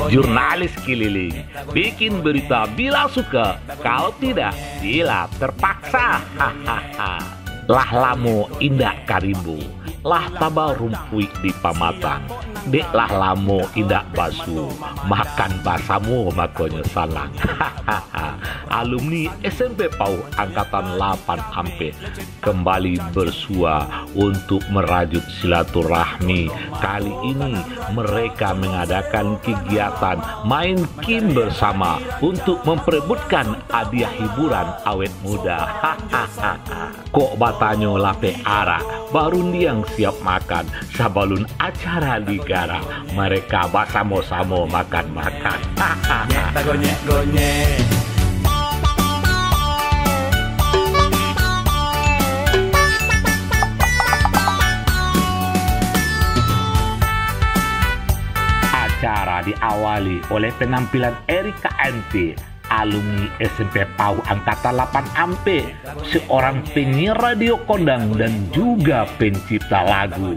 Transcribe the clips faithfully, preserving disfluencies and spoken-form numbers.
Jurnalis keliling, bikin berita bila suka, kalau tidak, bila terpaksa. Hahaha. Lah lamo indak ka rimbo, lah taba rumpuik di pamatang. Dek lah lamo indak basuo, makan basamo makonyo sanang. Alumni S M P Pauh Angkatan lapan Ampek kembali bersua untuk merajut silaturahmi. Kali ini mereka mengadakan kegiatan main kim bersama untuk memperebutkan hadiah hiburan awet muda. Kok batanyo lapeh arak, barundiang siap makan, sabalun acara digarak, mereka basamo-samo makan-makan. Nyek tagonyek-gonyek. Acara diawali oleh penampilan Erika M T, alumni S M P Pauh Angkatan lapan Ampek, seorang penyiar radio kondang dan juga pencipta lagu.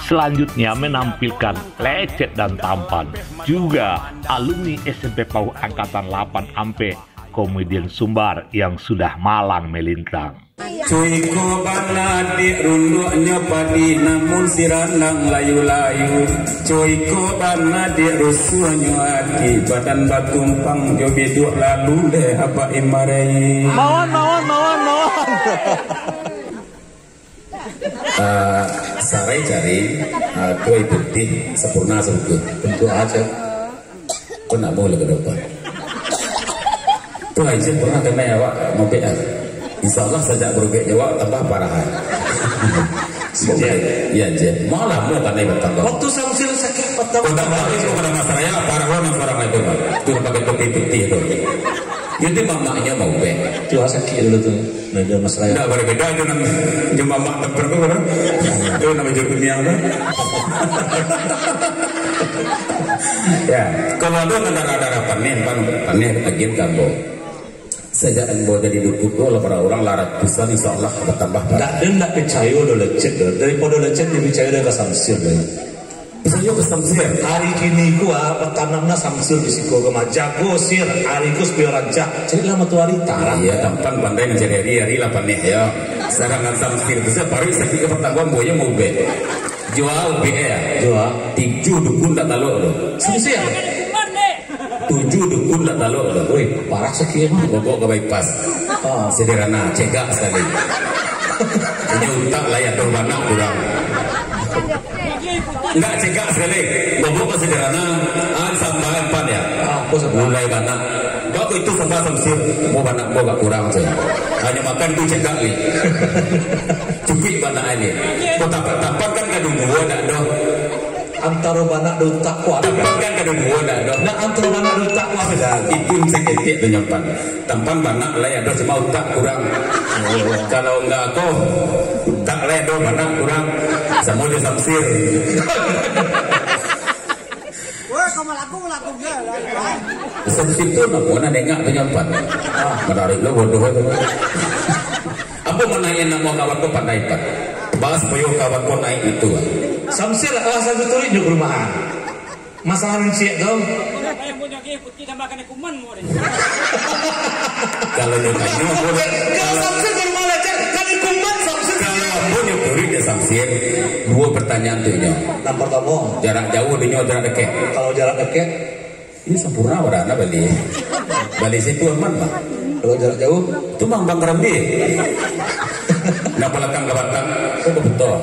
Selanjutnya menampilkan Lecet dan Tampan, juga alumni S M P Pauh Angkatan lapan Ampek, komedian Sumbar yang sudah malang melintang. Cuiko bana dek runduaknyo padi, namun si ranang layu-layu. Cuiko bana dek rusuahnyo ati, badan batumpang jo biduak lalu deh abak imarai. Mawan, mawan, mawan, mawan. Ah, sarai cari, ah, tuai putih sampurna sabutuih. Tentu aja. Kau nak mau lagi dapat. Tu aja pernah kena awak ngobek ah. Insya Allah sajak berubek awak tambah parah ah. Iya, iya je. Malah mau kena bertambah. Waktu Samsul sakit patah. Kau tak tahu itu pada masalah ya, parah orang orang itu mah. Tu pakai topi putih tu. Jadi mamaknya mau bek. Tu ah, sakit dulu tu. Nah, dia masalah. Ndak berbeda itu nang cuma mak temper tu kan. Itu nama je dunia tu. Ya, kalau ada nang darah-darah panih, bang, panih agian gambo. Sejak ambo jadi dukun tu lah, para orang lah ratusan, insya Allah bertambah. Ndak ada ndak percaya doh lecet doh. Daripada lecet dia percaya dengan Samsul doh. Bisa juga Samsir. Hari kini ku, ah, batanamlah Samsir di siko kama. Jago sir, hari ku supaya rancak. Carilah matoari tarang. Iya, tampan pandai mancari hari, hari lah paneh, ya. Sarangan Samsir tu, saya paruik sakit ke pertangguan, buahnya mau ubek. Jua ubek, ya. Jua. Tujuh dukun tak taluk tu. Samsir. Tujuh dukun tak taluk tu. Woi, parah sakit emang. Bobok ke bypass. Ah. Sederhana, cegak sekali. Ini utak lah ya, doh banak kurang. Enggak cegak sekali. Bobok ke sederhana, ah, sambal empan ya. Ah, apa sambal? Gulai banak. Kau itu sambal Samsir, mau banak kau agak kurang saja. Hanya makan tu cegak ni. Cukup banak ini. Kau tapak-tapak kan kadung dua dak doh. Antaro banak dan utak ku abih. Tapak kan kadung dua dak doh. Nah, antaro banak dan utak ku abih dah. Itu seketik tu nyampan. Tampan banak lai ado, cuma utak kurang. Kalau enggak ko, utak lai ado, banak kurang. Samo jo Samsir. Weh, kau malaku, malaku je lah. Samsir tu nak mana nengak tu nyampan. Ah, menarik lo bodoh tu. Apa manaik nak mau kawan ko pandai, Pak? Bahas boyo kawan ko naik itu. Samsir lah, salah satu tulik di perumahan. Masalah mancik tu. Kalau nyo tanyo, ambo, kalau Samsir dari mana, Cak? Kan kuman Samsir. Kalau ambo nyo kurik dek Samsir, duo pertanyaan tu nyo. Nan pertamo. Jarak jauh dek nyo, jarak dekek. Kalau jarak dekek? Ini sempurna, pada anak bali. Bali situ aman, Bang. Kalau jarak jauh? Tu Bang, Bang Kerambi. Nah, belakang ke batang. Oh, betul.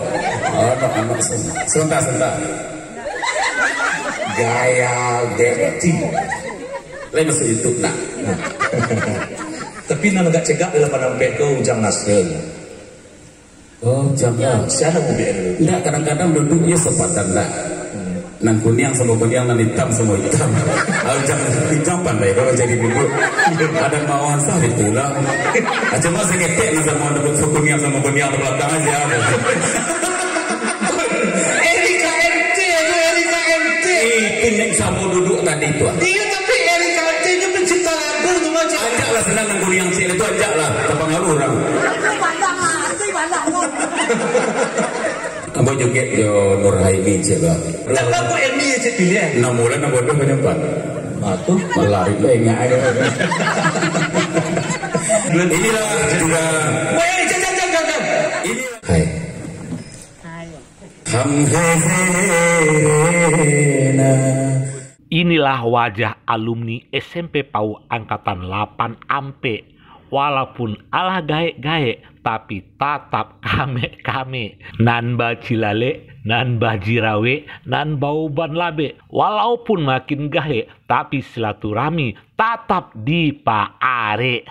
Oh, anak, anak sen-, sebentar, sebentar. Gaya Gerti. Lai masuk YouTube nak. Tapi nan agak cegak dalam panampek tu Ujang Nasrul. Oh, Ujang. Ya, siapa bubik dulu? Ndak, kadang-kadang duduknya sepadan lah. Hmm. Nan kuniang samo kuniang, nan itam samo itam. Alah, jan, jan pandai kau jadi duduak. Adan mawah sah itulah. Aja mah sangetek nan samo, nan kuniang samo kuniang di balakang aja. Erika M T tu, Erika M T. Itu nan samo duduak tadi tu. Iyo, tapi Erika M T tu pencipta lagu tu mah, Cik. Ajaklah senang nan kuniang, Cik, itu ajaklah. Tapangaruah urang. Aku pandang, aku pandang tu. Ambo joget jo Nurhaini, Cik, lah. Ndak bagus Eni, Cik, pilih, eh? Enam bulan, enam bulan, banyak pan. Ah, tu. Malah, itu ingat aja. Inilah juga. Weh, jangan, jangan, jangan, jangan. Ini. Hai. Hai. Ham he he na. Inilah wajah alumni S M P PAUD angkatan lapan ampek. Walaupun alah gaek-gaek, tapi tatap kamek-kamek. Nan bacilalek, nan bajirawek, nan bauban labek. Walaupun makin gaek, tapi silaturahmi tatap dipaarek.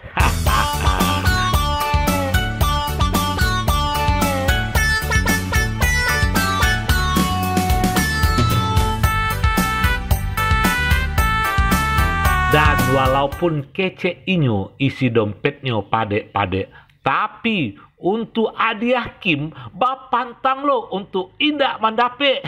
Dan walaupun kecek inyo, isi dompetnyo padek-padek, tapi, untuak adiah Kim, bapantang lo untuak indak mandapek.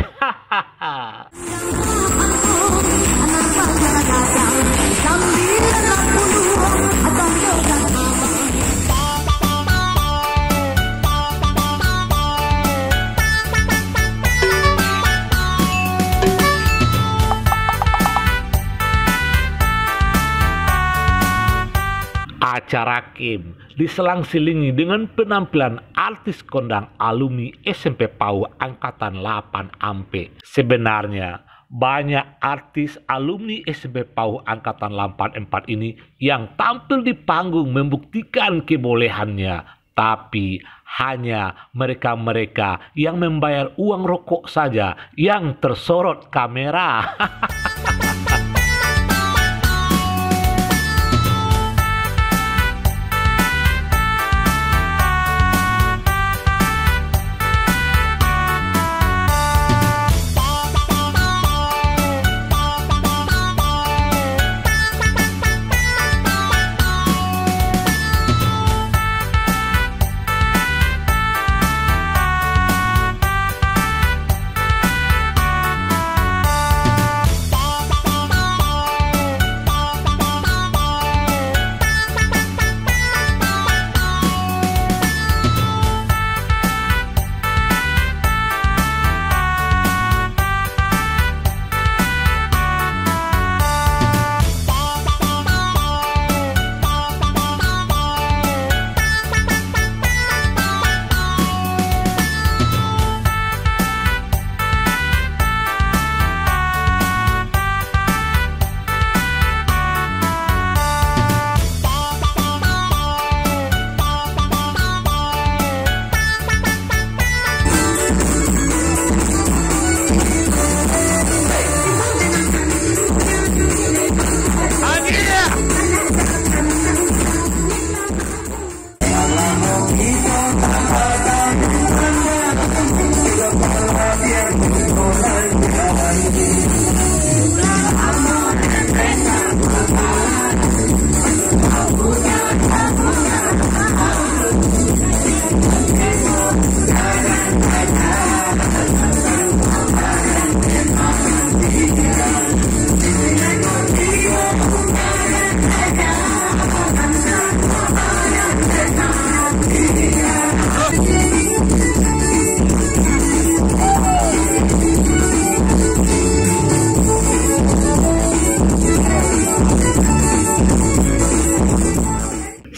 Acara Kim diselang-selingi dengan penampilan artis kondang alumni S M P PAUD angkatan lapan ampek. Sebenarnya, banyak artis alumni S M P PAUD angkatan lapan empat ini yang tampil di panggung membuktikan kebolehannya, tapi hanya mereka-mereka yang membayar uang rokok saja yang tersorot kamera.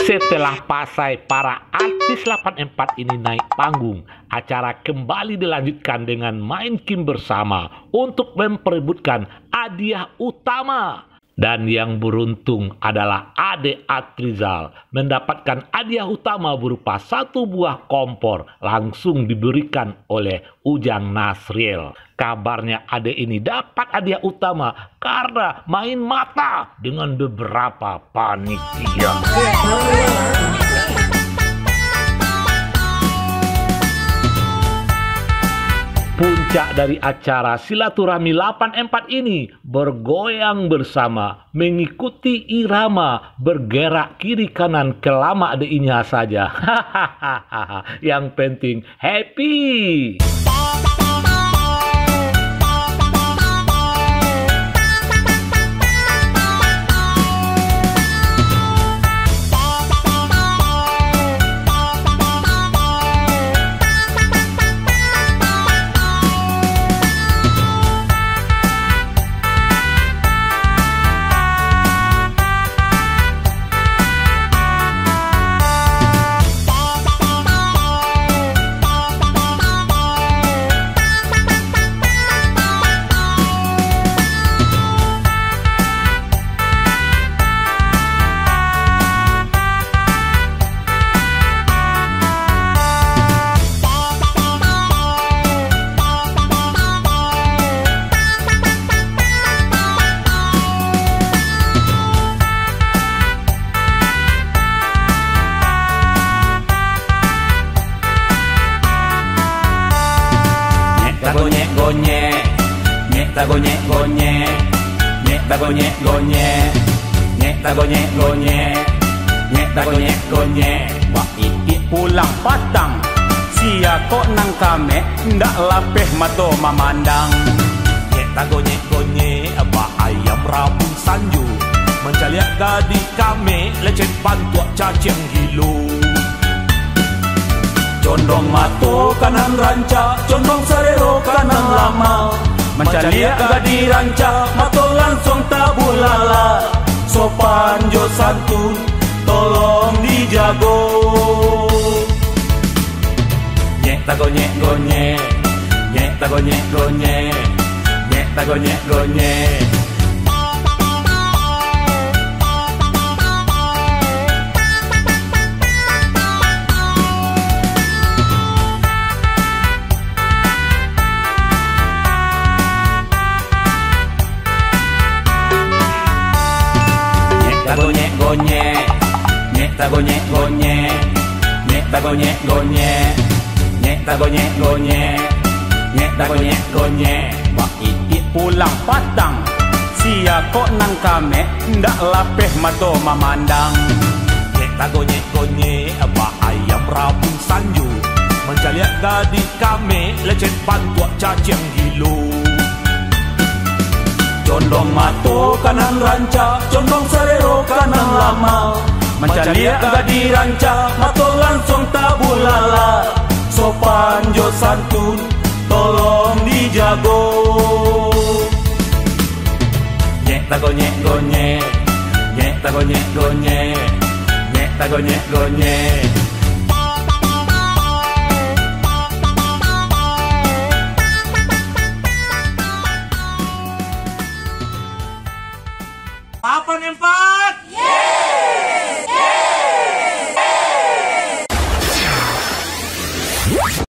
Setelah pasai para artis lapan empat ini naik panggung, acara kembali dilanjutkan dengan main kim bersama untuk memperebutkan hadiah utama. Dan yang beruntung adalah adek Atrizal mendapatkan hadiah utama berupa satu buah kompor, langsung diberikan oleh Ujang Nasriel. Kabarnya adek ini dapat hadiah utama karena main mata dengan beberapa panitia. Puncak dari acara silaturahmi lapan empat ini bergoyang bersama, mengikuti irama, bergerak kiri kanan kelamak dek inya saja. Yang penting happy. Nyek tagonyek-gonyek, nyek tagonyek-gonyek, nyek tagonyek-gonyek, nyek tagonyek-gonyek, nyek tagonyek-gonyek. Baitik pulang patang, sia kok nan kamek, ndak lapeh mato mamandang. Nyek tagonyek-gonyek, bak ayam rabun sanjo, mancaliak gadih kamek, lecet bantuak caciang gilo. Condong mato ka nan rancak, condong sarero ka nan lamak. Mancaliak gadih rancak, mato lansuang tabulalak. Sopan jo santun, tolong dijago. Nyek tagonyek-gonyek, nyek tagonyek-gonyek, nyek tagonyek-gonyek. Nyek tagonyek-gonyek, nyek tagonyek-gonyek, nyek tagonyek-gonyek, nyek tagonyek-gonyek, nyek tagonyek-gonyek. Baitik pulang patang, sia kok nan kamek, ndak lapeh mato mamandang. Nyek tagonyek-gonyek, bak ayam rabun sanjo, mancaliak gadih kamek, lecet bantuak caciang gilo. Condong mato ka nan rancak, condong sarero ka nan lamak. Mancaliak gadih rancak, mato lansuang tabulalak. Sopan jo santun, tolong dijago. Nyek tagonyek-gonyek, nyek tagonyek-gonyek, nyek tagonyek-gonyek. Lapan empat.